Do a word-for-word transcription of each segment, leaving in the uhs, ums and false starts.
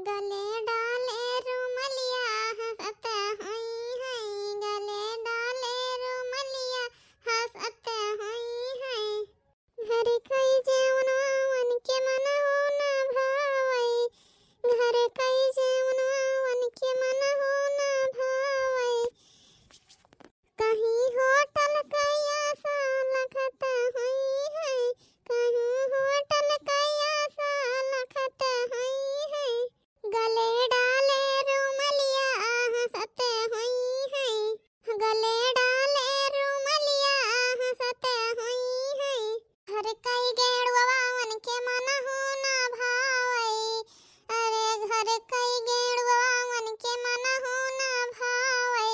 गले डाले रुमलिया हँसत होइहैं, गले डाले रुमलिया हँसत होइहैं। घर कइ जवनवा उनके मनहु न भावै, घर कइ जवनवा उनके मनहु न भावै। कहीं होटल कइ आसा लखत होइहैं, कहीं होटल कइ आसा लखत होइहैं। गले डाले रुमलिया हँसत होइहैं, गले डाले रुमलिया हँसत होइहैं। घर कइ गेड़ुआ उनके मनहु न भावै, अरे घर कइ गेड़ुआ उनके मनहु न भावै।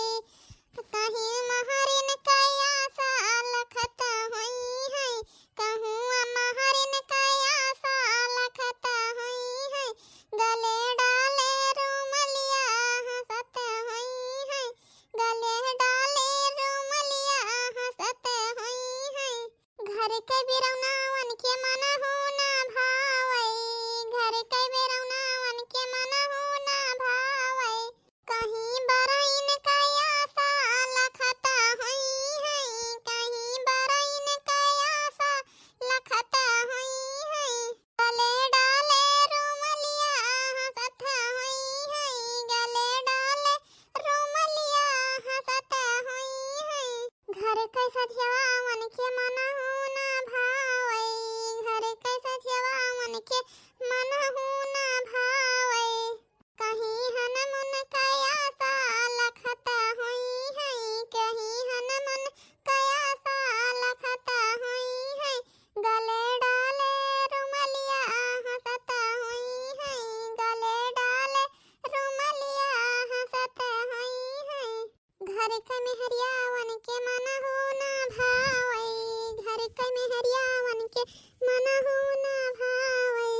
कहीं महरिन कइ आसा लखत होइहैं, कहूँ महरिन कइ आसा लखत होइहैं। गले डाले रुमलिया हँसत होइहैं, गले डाले रुमलिया हँसत होइहैं। घर कइ बिरौना उनके मनहु न भावै, घर कइ बिरौना उनके मनहु न भावै। कहीं बरइन कइ आसा लखत होइहैं, कहीं बरइन कइ आसा लखत होइहैं। गले डाले रुमलिया हँसत होइहैं, गले डाले रुमलिया हँसत होइहैं। घर कइ सझियवा उनके मनहु न भावै, घर कइ सझियवा उनके मनहु न भावै। कहीं हनमुन कइ आसा लखत होइहैं, कहीं हनमुन कइ आसा लखत होइहैं। गले डाले रुमलिया हँसत होइहैं, गले डाले रुमलिया हँसत होइहैं। घर कइ मेहरिया उनके मनहु न भावै, घर कइ मेहरिया उनके मनहु न भावै।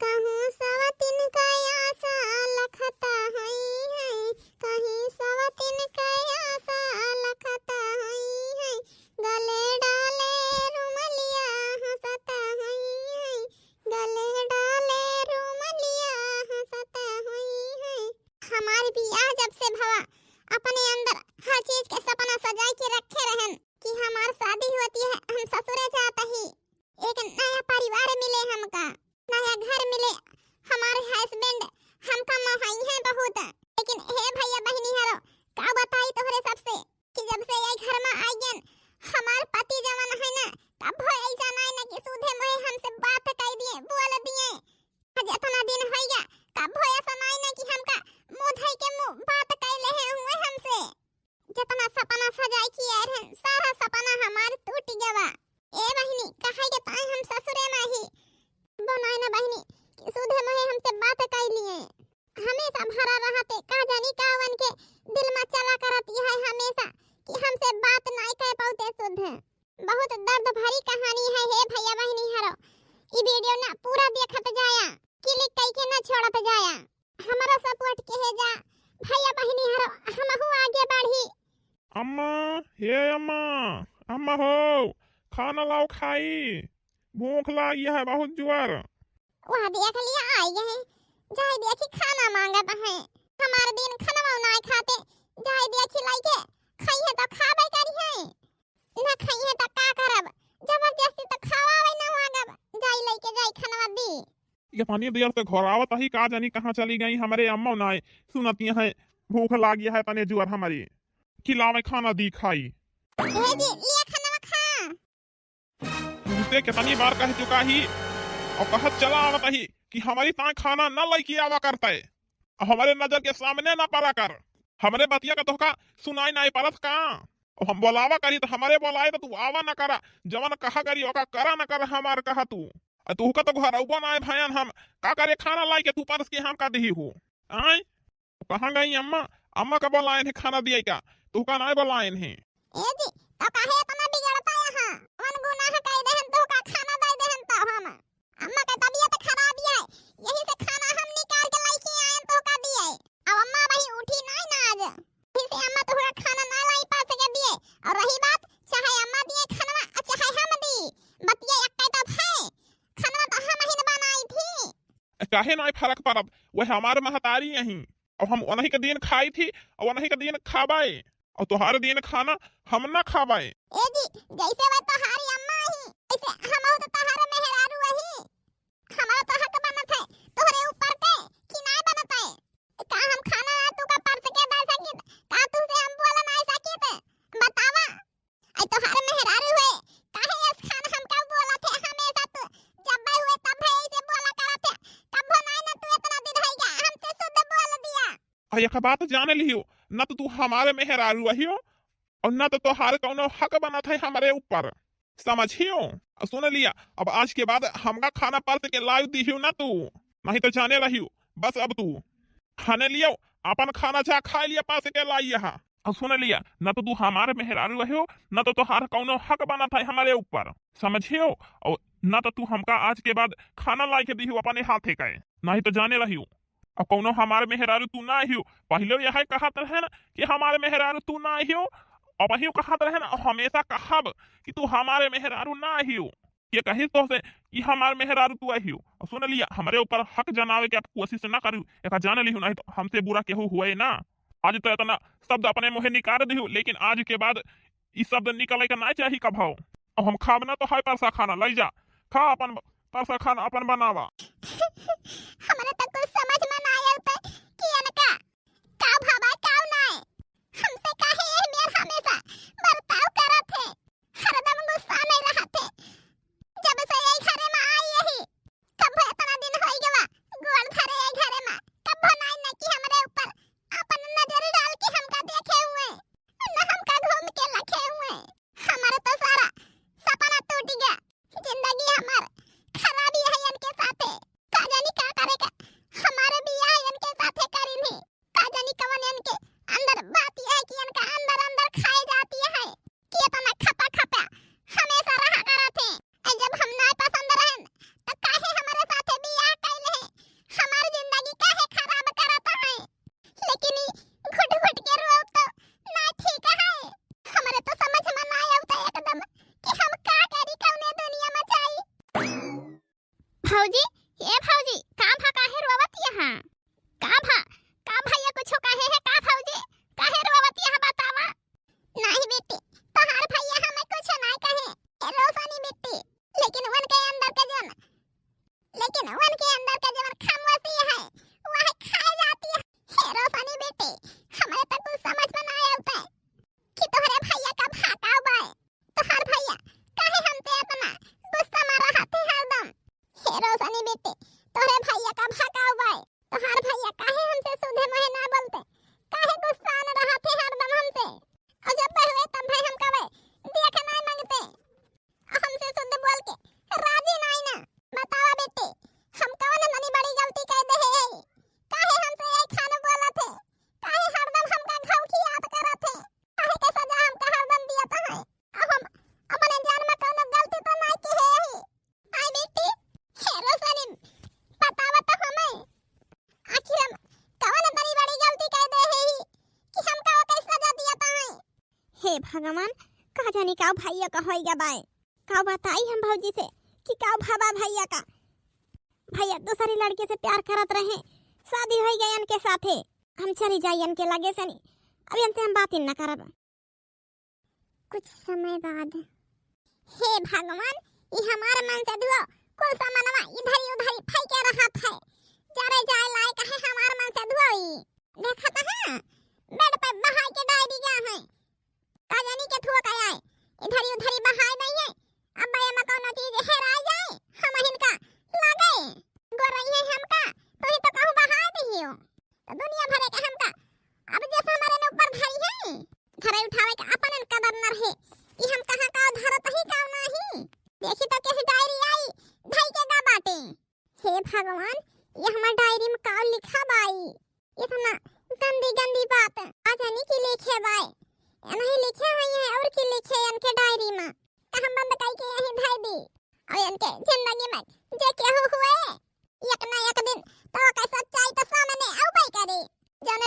कहूँ सवतिन कइ आसा लखत होइहैं, कहीं सवतिन कइ आसा लखत होइहैं। गले डाले रुमलिया हँसत होइहैं, गले डाले रुमलिया हँसत होइहैं। हमार बियाह जब से भवा, अपने अंदर हर चीज के सपना सजाइ के रखे रहन कि हमार शादी होती है, हम ससुरे जात ही। एक नया परिवार मिले हमका, नया घर मिले, हमार husband हमका मोहइहैं बहुत। लेकिन हे भइया बहिनी हरो, का बताई तोहरे सबसे कि जब से ये घर मा आइ गएन, हमार पति जवन है ना, कभो ऐसा नाहीं ना कि सूधे मुँहे हमसे बात कइ दिए, बोल दिए। आज एतना दिन होइ गया, कभो ऐसा नाहीं ना कि हमका मुँह धइ के मुँह बात कइ लेहे हुए हमसे। जेतना सपना सजाइ के आए रहन, सारा सपना हमार टूट गवा। ए बहिनी, कहै के ताई हम ससुरे मा ही। बनाए ना बहिनी, कि सूधे मुँहे हमसे बात कइ लिए। हमेसा भरा रहते, का जानी का उनके दिल मा चला करत है हमेसा, कि हमसे बात नाहीं कइ पउते सूधे। बहुत दर्द भरी कहानी है, हे भइया बहिनी हरो। ई video ना पूरा देखत जाया, click कइ के ना छोड़त जाया। हमरो support किहे जा, भइया बहिनी हरो, हमहू आगे बढ़ी। अम्मा, हे अम्मा, अम्मा हो, खाना लाओ खाई, भूख लागी है बहुत जोर। वह देख लिया आइ गए, जाए देखी खाना माँगत है। हमार दिन खनवा नाहीं खाते, जाए देखी लइके खइहे तो खाबे करिहे, ना खइहे तो का करब, जबरदस्ती तो खवावे ना लागब, जाई लइके जाई खनवा दी। एतनी देर से घर आवत ही, का जानी कहाँ चली गई हमरे अम्मा नाहीं सुनती हैं, भूख लागी है तने जोर हमरी, खिलावे खाना दी खाई। हे जी, लिया खनवा खा। तुमसे केतनी बार कह चुका ही अउर कहत चला आवत ही कि हमरी ताईं खाना न लइके आवा करते, अउर हमरे नजर के सामने न परा कर। हमरे बतिया का तोहका सुनाई नाहीं परत का? अउर हम बोलावा करी त हमरे बोलाए त तू आवा न करा, जवन कहा करी ओका करा न कर हमार कहा तू। अउर तोहका तो घरउबा नाहीं भयन हम, का करे खाना लाइके तू परस के हमका दिही हो? आय? कहाँ गई अम्मा? अम्मा का बोलायन है खाना दिए का? तोहका नाहीं बोलायन है। ए जी, तो काहे एतना बिगड़ता यहाँ? कौन गुनाह कइ देहन तोहका खाना दइ देहन तो हम? अम्मा का तबियत खराब है, यही से खाना हम निकाल के लइके आयन तोहका दिए। अब अम्मा वही उठी नाहीं ना आज, यही से अम्मा तोहका खाना ना लाई पास के दिए। अउर रही बात, चाहे अम्मा दिए खनवा, अउर चाहे हम दी, बतिया एक्कै तो है, खनवा तो हमहिन बनाई थी। काहे नाहीं फरक परत? वह हमार महतारी अही। अब हम उन्हीं के दिन खाई थी और उन्हीं के दिन खाबाए, और तोहार दिन खाना हम ना खाबाए। ए जी, जैसे वह तोहारी अम्मा अही, वैसे हमहू तो तोहार मेहरारू अही। हमारा तो हक बनत है तोहरे ऊपर के कि नाय बनत है? का हम खाना ना तू का परस के दे सकित? का तू से हम बोल नाय सकित? बतावा। आई तोहार मेहरारू है, काहे ऐस खान हमका बोलत है? हमेशा तू जब हुए तब है ऐसे बोला करत है, कबो नाय ना तू इतना दिन है गया हमसे शुद्ध बोल दिया। और एक बात जान लियो, ना तो तू हमारे मेहरारू अहियो और ना तो तोहार कौनो हक बनत है हमारे ऊपर, समझियो? और सुन लिया, अब आज के बाद हमका खाना परस के लाय दिहियो ना तू, नहीं तो जाने रहियो, बस अब तू खाने लियो, अपन खाना जा खाए लिया परस के लाय यहाँ। और सुन लिया, ना तो तू हमारे मेहरारू रहियो, ना तो तोहार कौनो हक बनत है हमारे ऊपर, समझियो? और ना तो तू हमका आज के बाद खाना लाय के दिहियो अपने हाथे का, नहीं तो जाने रहियो। अब कौनो हमारे मेहरारू तू ना हियो, पहले यह कहत रहे ना कि हमारे मेहरारू तू ना हियो, अब ही कहत रहे ना, हमेशा कहब कि तू हमारे मेहरारू ना हियो। ये कही तो से कि हमार मेहरारू तू आई हो। और सुन लिया, हमरे ऊपर हक जनावे के आप कोशिश ना करू, एका जान लिहू, नहीं तो हमसे बुरा केहू हुए ना। आज तो इतना शब्द अपने मुँहे निकाल दिहू, लेकिन आज के बाद ई शब्द निकले के ना चाही कभो। अब हम खाब ना तो है परसा खाना, लई जा, खा अपन परसा खाना अपन बनावा। हमरे तो कुछ समझ में ना आवत कि इनका का भावा का नाय, हमसे काहे एह मेर हमेशा बर्ताव करत है। हरदम गुस्सा में रहत है। जब से यही घरे में आई यही, कब इतना दिन होई गवा, गोड़ धरे यही घरे में, कब नाई न कि हमरे ऊपर अपन नजर डाल के हमका देखे हुए, न हमका घूम के लखे हुए। हमारे तो सारा सपना टूट गया, जिंदगी हमार खराबी है इनके साथे। का जानी का करे का, हमारे बियाह इनके साथे करी नहीं। का जानी कवन इनके अंदर बात है कि इनका अंदर अंदर खाए जाती है कि इतना खपा खपा हमेशा रहा करत है। ए, जब हम ना पसंद रहन तो काहे हमारे साथे बियाह कैले है, हमार जिंदगी काहे खराब करत है? लेकिन ई घुट घुट के रोब तो ना ठीक है। हमारे तो समझ में ना आवता एकदम कि हम का करी, कौने दुनिया में जाई। भौजी, ए भौजी, का भा काहे रोवत यहाँ? का भा, का भैया कुछ कहे है का भौजी? काहे रोवत यहाँ बतावा? नहीं बेटी, तोहार भैया हमें कुछ नहीं कहे, ए रोशनी बेटी, लेकिन उनके अंदर के जौन, लेकिन उनके अंदर के जौन खामोशी है, वह खाए जाती है। हे रोशनी बेटी, हमें तो कुछ समझ में नहीं आवता है कि तोहरे भैया का भा का बाय। तोहार भैया काहे हमसे इतना गुस्सा में रहत है हरदम? हे रोशनी बेटी, तोहरे भैया का भा का बाय? तोहार भैया काहे हमसे सीधे मुँहे ना बोलते? काहे गुस्सा में रहत है हरदम हमसे? और जब हुए तब भाई हम कबे देख नहीं मांगते। हमसे शुद्ध बोल के राजी नाई ना। बतावा बेटी, हम कवन इतनी बड़ी गलती कर दे है? काहे हमसे यही खान बोलत है? काहे हरदम हमका घाव खियात करत है? काहे के सजा हमका हरदम दियत है? अब हम अपने जान में कौनो गलती तो नाई की है ही। आई बेटी, हे रोशनी, बतावा तो हमें, आखिर हम कवन इतनी बड़ी गलती कर दे है ही कि हमका ओकर सजा दियत है? हे भगवान, का जानी का भैया का होई गया बाय। का बताई हम भौजी से कि का भावा भैया का। भैया दूसरी लड़की से प्यार करत रहे, शादी होई गई इनके साथे। हम चली जाई इनके लगे से नहीं, अब इनसे हम बात ही न करब। कुछ समय बाद, हे भगवान, ई हमार मन से धुओ, कुल सामानवा इधर ही उधर ही फेंके रहत है। जरे जाए लायक है हमार मन से धुओ ई। देखत है, बेड पे बहाई के डायरी गया है। का जानी के थुआ का आए, इधर ही उधर ही बहाए नहीं है। अब एमा कौनो चीज हेराए जाए, हम हिनका लगे गोरई है हमका, तो ही तो कहूँ बहाए दिहियो। तो दुनिया भरे के हमका अब जैसे हमारे ने ऊपर धरी है, धरे उठावे के अपन कदर न रहे। ई हम कहाँ का धरत ही का नहीं। देखी तो कैसी डायरी आई, धई के गा बाटे। हे भगवान, ये हमार डायरी में का लिखा बाई? इतना गंदी गंदी बात। का जानी की लिखे बाई। नहीं लिखे हुई है और की लिखे इनके डायरी में। तो हम बंद कई के यहीं धई दी। और इनके जिंदगी में जे केहू हुए, एक ना एक दिन तो ओकर सच्चाई तो सामने आउबे करी। जौन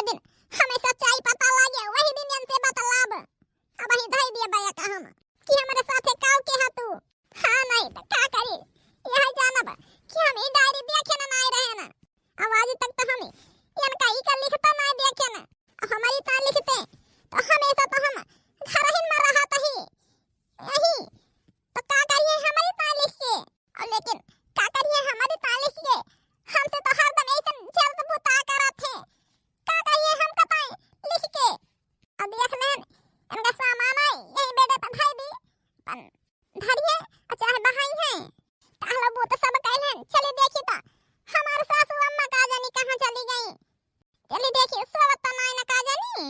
चली देखी, सोवत त नाई ना का जानी।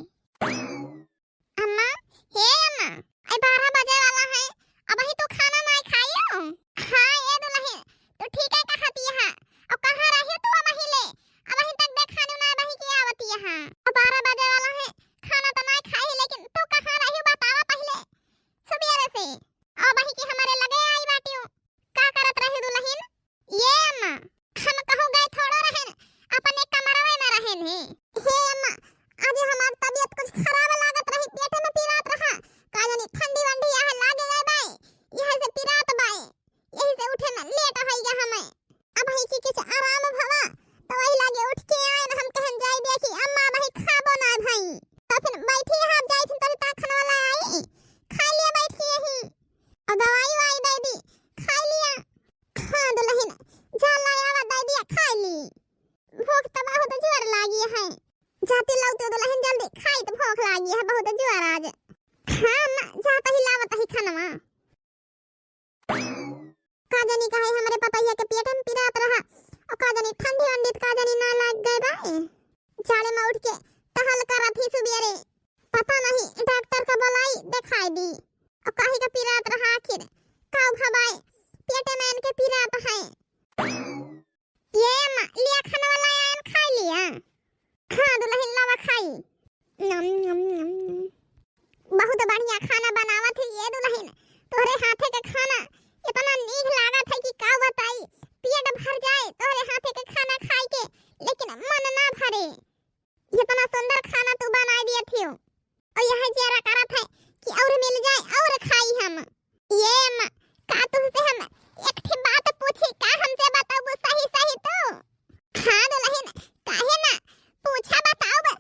अम्मा, हे अम्मा, आई बारह बजे वाला है, अबही तू खाना नाई खाइयो? हाँ, ए दुलहिन, तू ठीक है कहती है। अब कहाँ रही तू अबही ले? अबही तक देखा नु ना अबही के आवती है। अब बारह बजे वाला है, खाना तो नाई खाई, लेकिन तू कहाँ रही बतावा पहिले। सुबेरे से अबही के हमरे लगे आई बाटियो। का करत रही दुलहिन? ये अम्मा, हम कहूँ गए थोड़ो रहेन, अपने कमरवे में रहेन ही। हे अम्मा, आज हमार तबीयत कुछ खराब लागत रही, पेट में पिरात रहा, का जानी ठंडी वंडी यहाँ लागे गए बाए, यही से पिरात बाए, यही से उठे में लेट होई गया हमें। अबही की कुछ आराम भवा, तो वही लागे उठ के आए न, हम कहन जाई देखी अम्मा अबही खाबो ना भाई। तो फिर बैठी है, आप जाई फिर तोरी ताखन वाला आई, खा लिया बैठ के यही, और दवाई वाई दे दी, खा लिया। हाँ दुलहिन, जा लाया वा दे दिया, खा ली। भूख तो बहुत जोर लागी है। जाती लौटो दुलहिन, जल्दी खाई तो भूख लागी है बहुत जोर आज। हाँ अम्मा, जाता ही लावत ही खानवा। का जानी काहे हमरे पतोहिया के पेट में पिरात रहा, और का जानी ठंडी वंडी त का जानी ना लाग गए बा। जाड़े में उठ के टहल करत ही सुबेरे, पता नहीं डॉक्टर का बुलाई दिखाई दी, और काहे का पिरात रहा आखिर, का भवाए पेट में इनके पिरात है। ये अम्मा, लिया खाना वाला आयन खा लिया। हाँ दुलहिन, लावा खाई। नम, नम, नम, नम। बहुत बढ़िया खाना बनावत है ये दुलहिन, तोहरे हाथे के खाना इतना नीक लागत है कि का बताई, पेट भर जाए तोहरे हाथे के खाना खाई के, लेकिन मन ना भरे। इतना सुंदर खाना तू बनाई दिया थियो। और यह जियरा करत है कि और मिल जाए और खाई हम। ये अम्मा, का तुमसे हम एक ठे बात पूछी, का हमसे बताबू सही सही तू? हाँ दुलहिन, काहे ना, पूछा बताओ।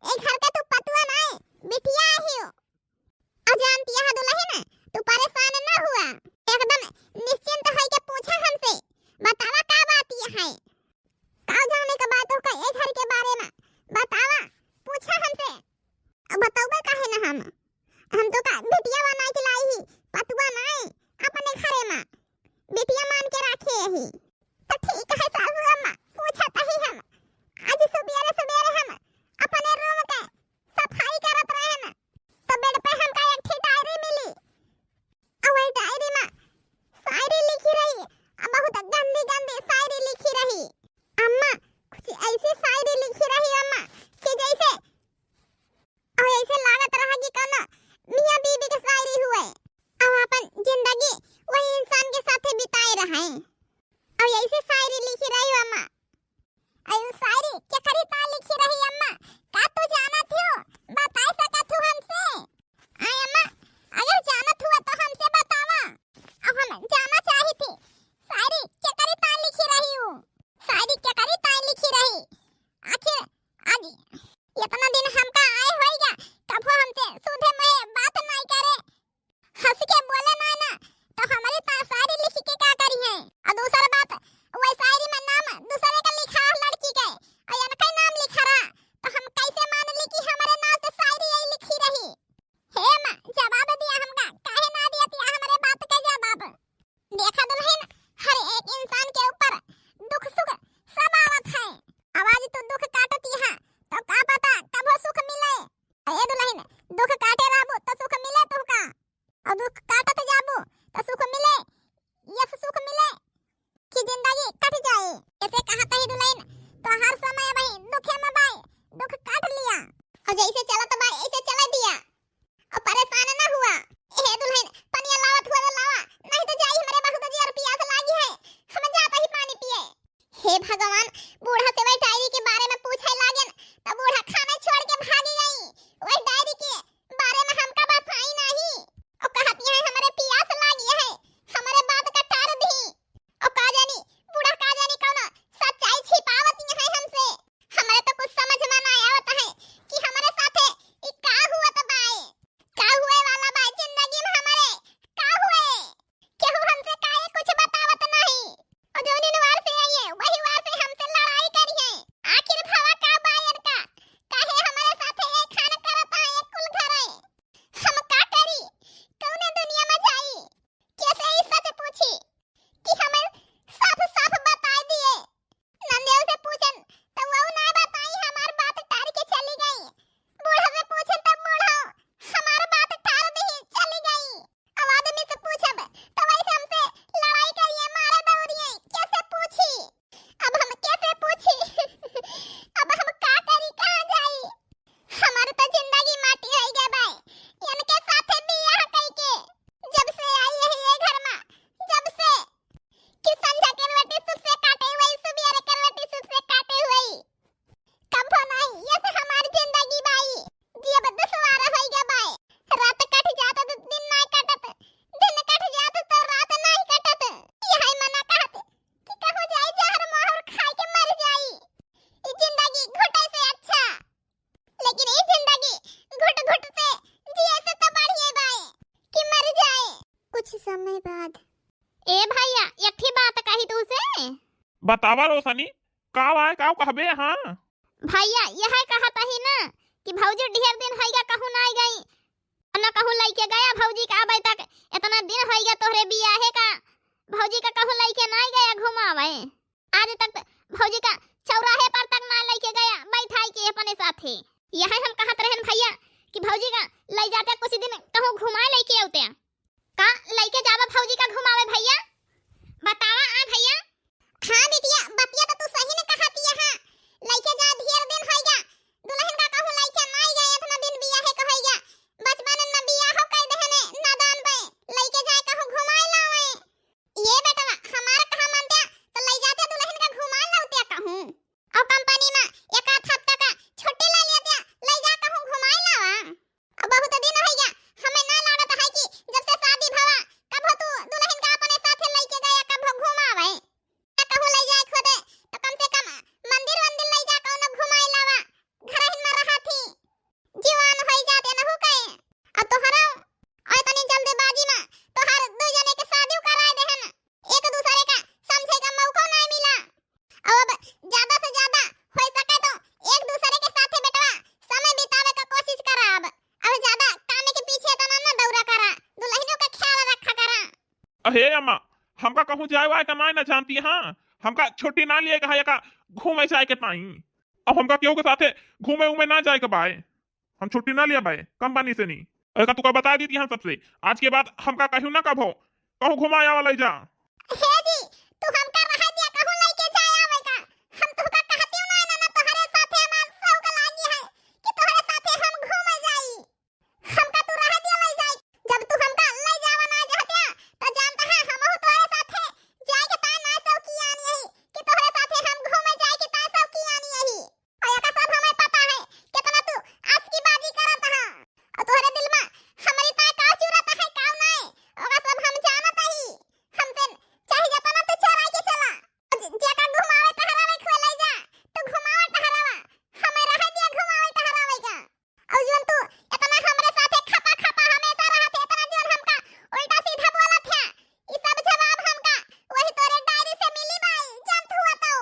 ए घर के तू पतुआ नाय, बिटिया ही हो। अजान तिया दुलहिन, तू परेशान ना हुआ, एकदम निश्चिंत होई के पूछा हमसे, बतावा का बात ये है, का जाने का बात हो का ए घर के बारे में, बतावा, पूछा हमसे। अब बतौबे काहे ना हम, हम तो का बिटिया बना के लाई ही, पतुआ नाय, अपने घरे में बिटिया मान के राखे ही। तो ठीक है सासू अम्मा, पूछत ही हम। आज सुबेरे सुबेरे हम अपने रूम के सफाई करत रहे न, तो बेड पे हमका एक ठे डायरी मिली। और वही डायरी में शायरी लिखी रही, और बहुत गंदी गंदी शायरी लिखी रही। अम्मा, कुछ ऐसी शायरी लिखी रही अम्मा, कि जैसे और ऐसे लागत रहा कि कौनो मियाँ बीबी के शायरी हुए। और अपन जिंदगी वही इंसान के साथे बिताए रहे। और ऐसे शायरी लिखी रही हो अम्मा। और उ शायरी केकरी ता लिखी रही अम्मा? का तू जानत हो? बताए सकत हो हमसे? आय अम्मा, अगर जानत हुआ तो हमसे बतावा। अब हम जाना चाही थी, शायरी केकरी ता लिखी रही हो? शायरी केकरी ता लिखी रही? आखिर आज इतना दिन हमका आए होइगा, कभो हमसे सूधे मुहे बात नाई करे, हंस के बोले नाई ना, तो हमरी ता शायरी लिख के का करी है? और दूसर बात, वही शायरी में नाम दूसरे का लिखा रहा लड़की के, और इनका नाम लिखा रहा, तो हम कैसे मान ली कि हमारे नाम से शायरी यही लिखी रही? हे माँ, जवाब दिया हमका, काहे ना दिया तिया हमरे बात के जवाब? देखा दुलहिन, हर एक इंसान के ऊपर दुख सुख सब आवत है। अब आज तू दुख काटती है, तो का पता कबो सुख मिले। ए दुलहिन, दुख काटे रहबू तो सुख मिले तुहका, और दुख काटत जाबू तो सुख मिले, ये से सुख मिले कि जिंदगी कट जाए। ऐसे कहत ही दुलहिन, तो हर समय भाई दुखे में बाए, दुख काट लिया, और जैसे चलत बाए ऐसे चले दिया। अब परेशान ना हुआ। ए दुलहिन, पनिया लावत हुआ तो लावा, नहीं तो जाई, हमरे बहुत जोर पियास लागी है, हम जात ही पानी पिए। हे भगवान, बूढ़ा से वही डायरी के बारे में पूछे लागेन, तो बूढ़ा खाना छोड़ के भागी गई। वही डायरी के बारे में हमका बताई नहीं। और कहती है, हमरे पियास लागी है, हमरे बात का टार दी। और का जानी, बूढ़ा का जानी कौनो सच्चाई छिपावती है हमसे। हमरे तो कुछ समझ में ना आवत है कि हमरे साथे ई का बतावा रोशनी, का आय, का कहबे? हाँ भैया, यह कहत ही ना कि भौजी ढेर दिन होइगा कहूँ नाई गई, न कहूँ लइके गया भौजी का अबे तक। इतना दिन होइगा तोहरे बियाहे का, भौजी का कहूँ लइके नाई गया घुमावे। आज तक त भौजी का चौराहे पर तक ना लइके गया बैठाई के अपने साथे। यह हम कहत रहन भैया कि भौजी का लइ जाते कुछ दिन कहूँ घुमाए लइके आउते। का लइके जावा भौजी का घुमावे भैया? बतावा आ भैया। हाँ बिटिया, बतिया तो तू सही ने कहत यहा। लइके जा, ढेर दिन होइगा दुल्हन का कहूँ लइके नाई गए, इतना दिन बियाहे का होइगा। बचपन में बियाहो कइ देहने नादान बे, लइके जाए कहूँ घुमाए लावे। ये बेटवा, हमार कहा मानत्या तो लइ जात्या दुल्हन का घुमाए लावत्या कहूँ। अउ कंपनी में एक आध हफ्ता का छुट्टी ले लेत्या, लइ जा कहूँ घुमाए लावा। अब बहुत दिन होइगा, हमें ना लागत है कि जब से शादी भवा, कभो तू दुल्हन का अपने साथे लइके गया, कभो घुमावे। ना कहूँ लइ जाए खुदे, तो कम से कम मंदिर वंदिर लइ जा, कौनो घुमाए लावा। घरहिन में रहा थी, जीवान होई जाते नहु कहे। अब तोहरा ओए तनी जल्दबाजी में तोहार दू जने के शादी कराए देहन, एक दूसरे का समझे का मौका नहीं मिला। अब ज्यादा से ज्यादा हो सके तो एक दूसरे के साथे बेटवा समय बितावे का कोशिश करा। अब, अब ज्यादा काम के पीछे तना ना दौड़ा करा, दुल्हनों का ख्याल रखा करा। अहे अम्मा, हमका कहूँ जाए वाए का नाई ना जानती, हाँ, हमका छुट्टी ना लिए कहा का घूमे जाए के ताई। अब हमका केहू के साथे घूमे उमे ना जाए के बाय, हम छुट्टी ना लिया बाय कंपनी से नी। अरे का तुका बता दी थी हम सबसे, आज के बाद हमका कहू ना कभो कहूँ घुमाए आवा लइ जा। हे जी, तू हमका रहा दिया कहूँ लइके जाए आवे का। हम तुका कहती हूँ ना, ना, ना, तोहरे साथे हमार शौक लागी है कि तोहरे साथे हम घूमे जाई। हमका तू रहे दिया लइ जाई। जब तू हमका लइ जावा ना चाहत्या, तो जानता है हमहू तोहरे साथे जाए के ताई ना शौकियान यही कि तोहरे साथे हम घूमे जाए के ताई शौकियान यही। और एका सब हमें पता है कितना तू आशिकीबाजी करत हा। और तोहरे दिल में हमरी ताई का चुरत है, का नाई, ओका सब हम जानत ही। हमसे चाहे जतना तू चोराई के चला, जे-, जेका घुमावे टहरावे खोले जा, तू घुमावे टहरावा, हमें रहे दिया घुमावे टहरावे का। और जौन तू इतना हमरे साथे खपा खपा हमेशा रहत है, इतना जौन हमका उल्टा सीधा बोलत है, ई सब जवाब हमका वही तोरे डायरी से मिली बाई, जानत हुआ तो।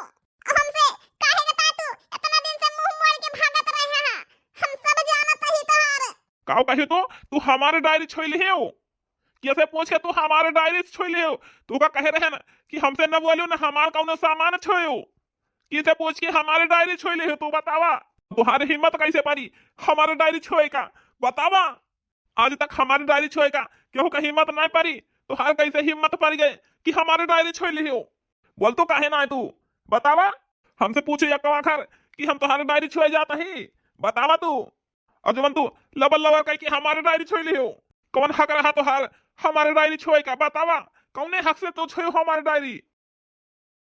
हमसे काहे के ता तू इतना दिन से मुंह मोड़ के भागत रहे हा, हम सब जानत ही तोहार। काऊ कहे तो तू हमारे डायरी छोई ले हो? कैसे पूछ के तू हमारे डायरी छोई ले हो? तू का कहे रहे ना कि हमसे न बोलियो ना हमार कौनो सामान छोयो। किसे पूछ के हमारे डायरी छोई ले हो, तू बतावा। तुम्हारे हिम्मत कैसे पड़ी हमारे डायरी छोए का? बतावा। आज तक हमारे डायरी छोए का केहू का हिम्मत नहीं पड़ी, तोहार कैसे हिम्मत पड़ गए कि हमारे डायरी छोई ले हो? बोल तो काहे ना है तू, बतावा। हमसे पूछे या कवा खर कि हम तोहारे डायरी छोए जात ही, बतावा तू। और जवन तू लबर लबर कह के हमारे डायरी छोई ले हो, कौन हक रहा तोहार हमारे डायरी छोए का? बतावा, कौने हक से तू छोए हो हमारे डायरी?